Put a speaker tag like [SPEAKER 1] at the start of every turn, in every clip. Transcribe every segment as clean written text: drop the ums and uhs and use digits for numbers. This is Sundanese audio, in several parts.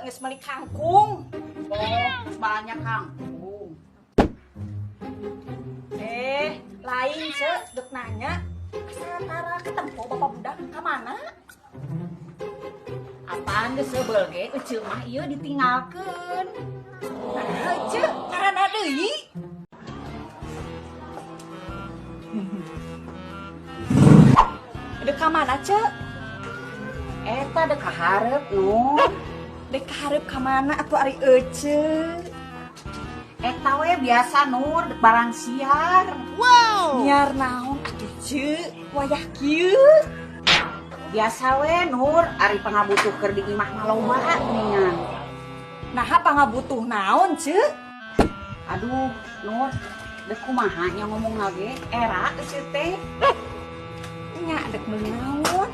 [SPEAKER 1] Geus meuli kangkung.
[SPEAKER 2] Oh, geus balanja kangkung.
[SPEAKER 1] Lain ce, dek nanya. Asa tara ketempo bapak budak ka mana?
[SPEAKER 2] Apaan geus sebel ge ece mah ieu ditinggalkeun.
[SPEAKER 1] Nah, ce, karana deui. Dek ka mana, ce?
[SPEAKER 2] Eta dek ka hareup, Nur.
[SPEAKER 1] Dek ka hareup ka mana atuh ari ece?
[SPEAKER 2] Eta we biasa, Nur, dek barang siar.
[SPEAKER 1] Wow. Nyiar naon atuh, ce? Wayah kieu.
[SPEAKER 2] Biasa we, Nur, ari pangabutuh keur di imah mah loba geuningan.
[SPEAKER 1] Naha pangabutuh naon, ce?
[SPEAKER 2] Aduh, Nur, dek kumaha nya ngomong lagi? Era ece teh.
[SPEAKER 1] Nya dek meuli naon?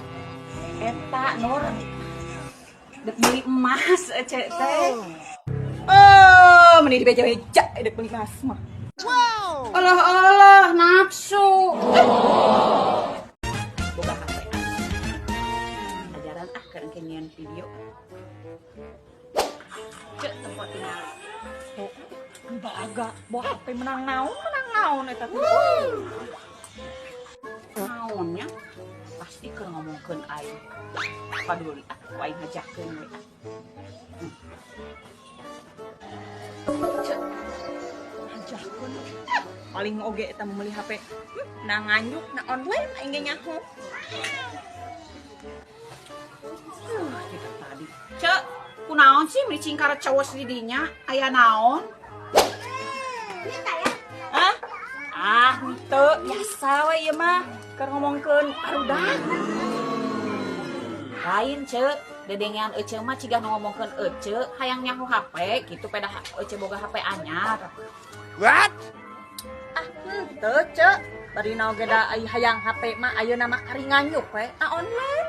[SPEAKER 2] Eta, Nur, dek beli emas ece teh.
[SPEAKER 1] Oh, meni dibeja-beja dek beli emas mah.
[SPEAKER 2] Wow. Alah alah nafsu. Boga HP. Ajaran ah keur engke nyieun video. Cek tempat tinggal.
[SPEAKER 1] Oh, balaga bawa HP menang naon eta teh.
[SPEAKER 2] Naonnya? Pasti keur ngomongkeun aing. Paduli ah, ku aing ngajakeun we.
[SPEAKER 1] Cek. Ngajakeun. Paling oge eta meuli HP. Na nganyuk, na online aing ge nyaho.
[SPEAKER 2] Kita tadi. Cek, kunaon sih meuni cingkar cowos di dinya? Aya naon?
[SPEAKER 1] Hah? Ah, henteu biasa we ieu mah. Keur ngomongkeun barudak.
[SPEAKER 2] Lain, Cek. Dedengean ece mah ciga nu ngomongkeun ece hayang nyaho HP gitu pedah ece boga HP anyar.
[SPEAKER 3] What?
[SPEAKER 1] Ah, henteu, Cek. Bari naon ge da ai hayang HP mah ayeuna mah kari nganyuk we na online.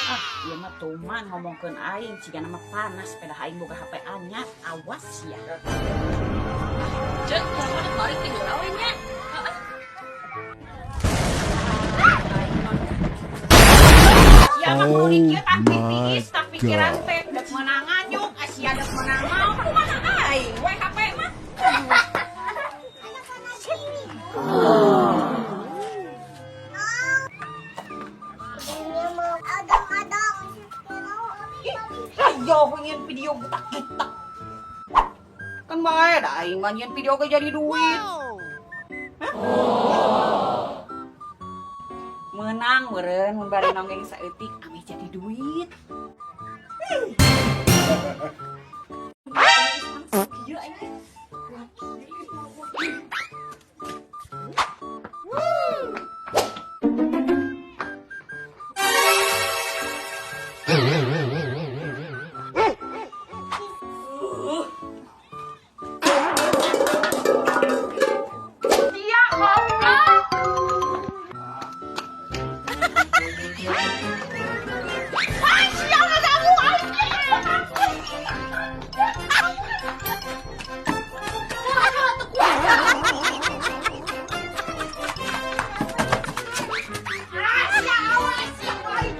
[SPEAKER 2] Ah, ieu mah tuman ngomongkeun aing ciga mah panas pedah aing boga HP anyar. Awas ya.
[SPEAKER 4] Cek, kumaha balik ti heula we nya. Heeh.
[SPEAKER 2] Sia mah kudu kieu tah
[SPEAKER 3] Oh
[SPEAKER 2] tiis tah pikiran
[SPEAKER 3] my
[SPEAKER 2] teh dek meunang nganyuk, sia dek meunang naon
[SPEAKER 1] Kumaha aing we HP mah.
[SPEAKER 2] Ayo nyieun video getak-getak. Kan bae da aing mah nyieun video ge jadi duit. Meunang meureun mun bari nonggeng saeutik ameh jadi duit.
[SPEAKER 1] Kieu aing.
[SPEAKER 2] Sia goblok. Ah, sia ngaganggu aing. Ah, sia awas sia aing.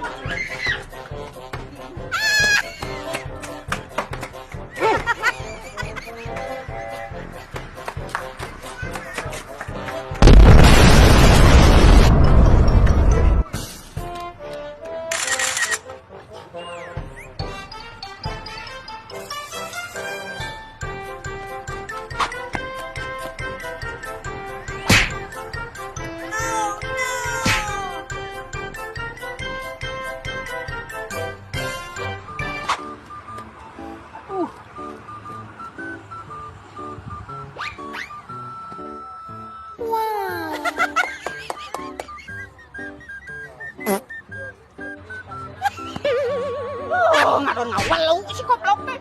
[SPEAKER 2] Oh, ngadon ngawelu si goblok teh.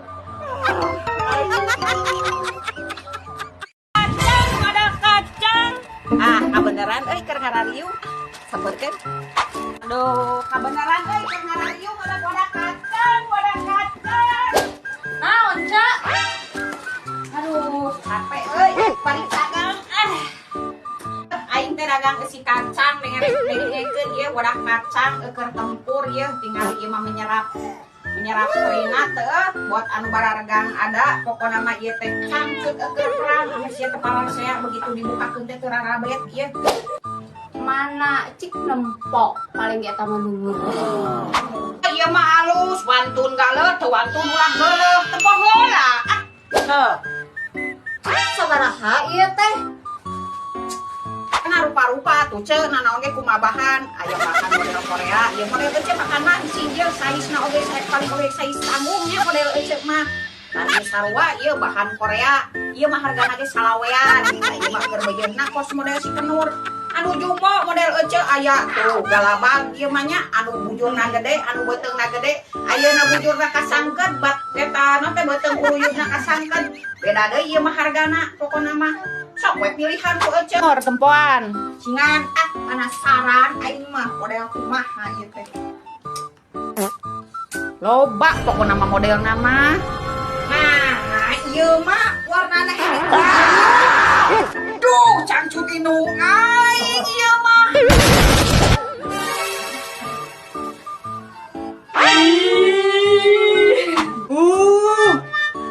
[SPEAKER 2] Kacang, ada kacang. Ah, kabeneran euy keur ngarariung. Sabarkeun. Aduh, kabeneran euy keur ngarariung ada wadah kacang, wadah kacang.
[SPEAKER 1] Naon, Cak?
[SPEAKER 2] Aduh, capek euy, balik dagang. Ah. Aing teh dagang eusi kacang dengekeun ieu wadah kacang keur tempur ieu tinggal ieu mah menyerap Nyerap keringat teh buat anu bararegang ada pokona mah ieu teh cangcut keur perang ame sia teh saya begitu dibukakeun teh teu rarabet ieu.
[SPEAKER 4] Mana cik nempok paling eta mah luhur.
[SPEAKER 2] Ieu mah alus wantun galeuh teu wantun ulah geuleuh tempo heula ah.
[SPEAKER 1] Heuh.
[SPEAKER 4] Sabaraha ieu teh?
[SPEAKER 2] Kana rupa-rupa tuh ce nanaon ge kumaha bahan aya bahan model Korea ieu model ece makan mah sing ieu saizna oge paling oge saiz tanggungnya model ece mah. Tadi sarua ieu bahan Korea ieu mah hargana ge salawean ieu mah keur beuyeuna kos model si kenur. Anu jumbo model ece aya tuh galabang ieu mah nya anu bujurna gede anu beuteungna gede ayeuna bujurna kasangkeut bat eta naon teh beuteung uruyubna kasangkeut beda deui ieu mah hargana pokona mah sok we pilihan ku ece
[SPEAKER 1] Nor tempoan.
[SPEAKER 2] Cingan ah penasaran aing mah model kumaha ieu teh loba pokona mah modelna mah. Nah ieu mah warnana ini duh cangcut indung aing ieu mah.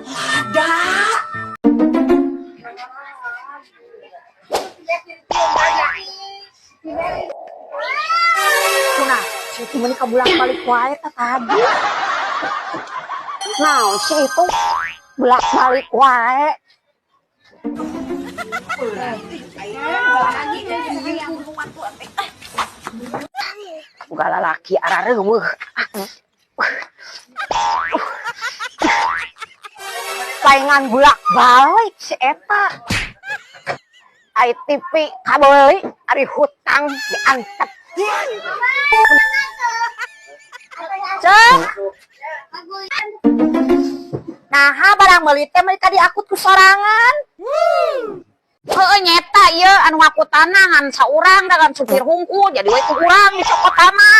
[SPEAKER 1] Lada. Kuna, si meuni kabulak-balik wae teh tadi. Nah, si itu bolak-balik wae. Boga lalaki arareuweuh. Paingan bolak-balik si eta. Ai TV kabeuli, ari hutang diantep. Cek. Nah, barang meuli teh meuli ka diakut ku sorangan.
[SPEAKER 2] Heueuh nyeta ieu anu ngakutana ngan saurang da kan supir hungkul jadi we ku urang dicokotana.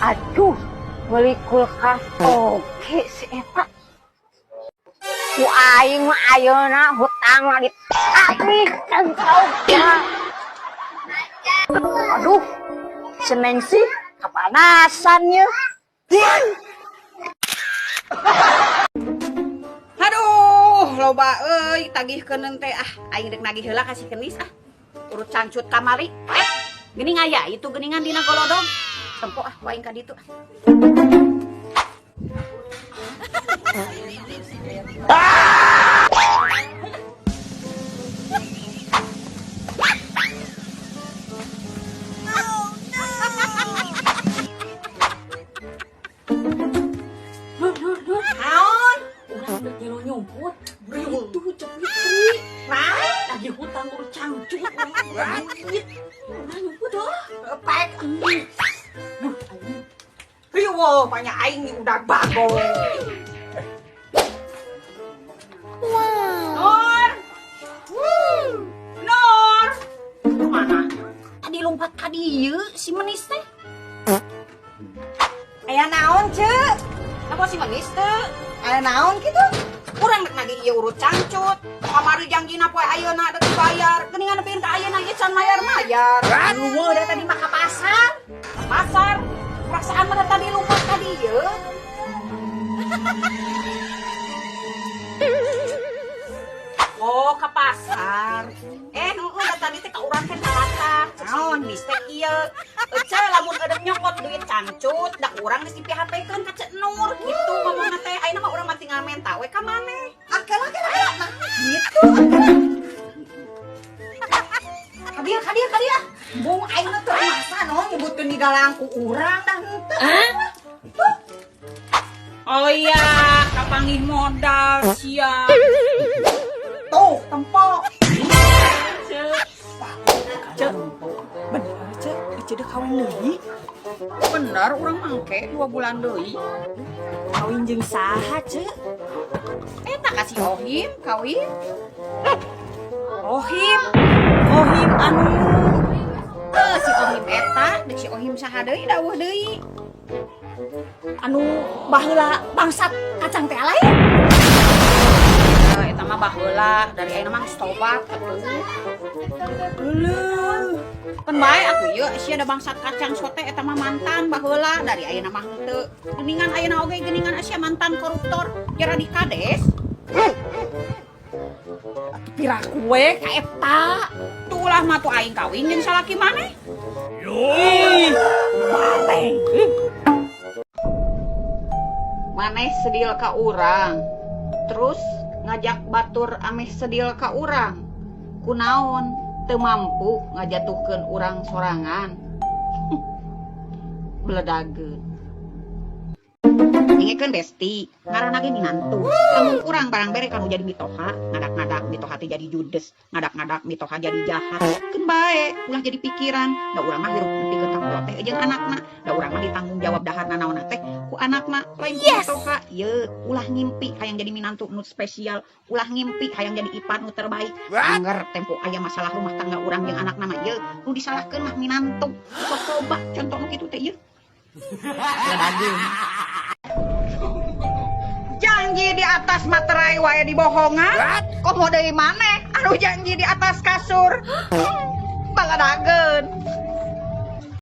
[SPEAKER 1] Aduh, meuli kulkas oge si eta.
[SPEAKER 2] Ku aing mah ayeuna hutang lagi ditagih can.
[SPEAKER 1] Aduh, seneng sih kepanasan ya.
[SPEAKER 2] Aduh, loba euy tagihkeun teh ah aing rek nagih heula ka si Kenis ah. Urut cangcut kamari. Geuning aya itu geuningan dina golodong. Tempo ah ku aing ka ditu.
[SPEAKER 1] Naon?
[SPEAKER 4] Urang udah gelo nyumput. Itu Ceu Fitri.
[SPEAKER 1] Nah,
[SPEAKER 4] Lagi hutang urut cangcut. Duit. Urang nyumput oh.
[SPEAKER 1] Pek. Riwo, banyak aing udah bagong.
[SPEAKER 2] Nur. Nur. Kemana? Tadi lompat ka dieu si Menis teh.
[SPEAKER 1] Aya naon, Ceu?
[SPEAKER 2] Napa si Menis teh?
[SPEAKER 1] Aya naon kitu?
[SPEAKER 2] Urang rek nagih ieu urut cangcut. Kamari janjina poe ayeuna dek dibayar. Geuningan nepikeun ka ayeuna ieu can mayar-mayar.
[SPEAKER 1] Eueuh da tadi mah ka pasar.
[SPEAKER 2] Ka pasar. Perasaan mah tadi lompat ka dieu. Oh, ke pasar. Heeh, tadi teh ka urang teh kalatah. Cek si Menis teh ieu. Ece lamun eudeung nyokot duit cangcut, da urang geus di-PHP-keun ka Ceu Nur kitu ngomongna teh. Ayeuna mah urang mah tinggal menta we ka maneh.
[SPEAKER 1] Ah, kela kela nah gitu. Kadieu kadieu kadieu. Bung aing mah teu masa no nyebutkeun di galang ku urang dah henteu.
[SPEAKER 2] Oh iya, kapanggih modal sia.
[SPEAKER 1] Tuh, tempo.
[SPEAKER 2] Ceu.
[SPEAKER 1] Bener, Ceu. Ece deh kawin deui.
[SPEAKER 2] Bener urang mangke 2 bulan deui.
[SPEAKER 1] Kawin jeung saha, Ceu?
[SPEAKER 2] Eta ka si Ohim kawin.
[SPEAKER 1] Ohim. Ohim anu
[SPEAKER 2] Si Ohim eta, deuk si Ohim saha deui daweuh deui.
[SPEAKER 1] Anu baheula bangsat kacang teh lain.
[SPEAKER 2] mah baheula, dari ayeuna mah geus tobat atuh. Leuh. Kan bae atuh ieu sia da bangsat kacang sote eta mah mantan baheula, dari ayeuna mah henteu. Geuningan ayeuna oge geuningan sia mantan koruptor jara di kades.
[SPEAKER 1] Atuh piraku we ka eta.
[SPEAKER 2] Tuh ulah mah tuh aing kawin jeung salaki maneh.
[SPEAKER 1] Ih, baleng.
[SPEAKER 2] Maneh sedil ka urang, terus ngajak batur ameh sedil ka urang. Kunaon teu mampu ngajatuhkeun urang sorangan? Beledageun. Dengekeun, Besti, ngaranna ge minantu. Lamun urang barang bere kanu jadi mitoha, ngadak-ngadak mitoha teh jadi judes, ngadak-ngadak mitoha jadi jahat. Keun bae, ulah jadi pikiran. Da urang mah hirup nepikeun ka kolot teh jeung anakna. Da urang mah ditanggung jawab daharna naonna teh ku anakna, lain ku mitoha. Ye, ulah ngimpi hayang jadi minantu nu spesial, ulah ngimpi hayang jadi ipar nu terbaik. Angger tempo aya masalah rumah tangga urang jeung anakna mah ye, nu disalahkeun mah minantu. Sok coba contoh nu kitu teh ye. Beledageun. Janji di atas materai wae dibohongan. Komo deui maneh anu janji di atas kasur. Bangadageun.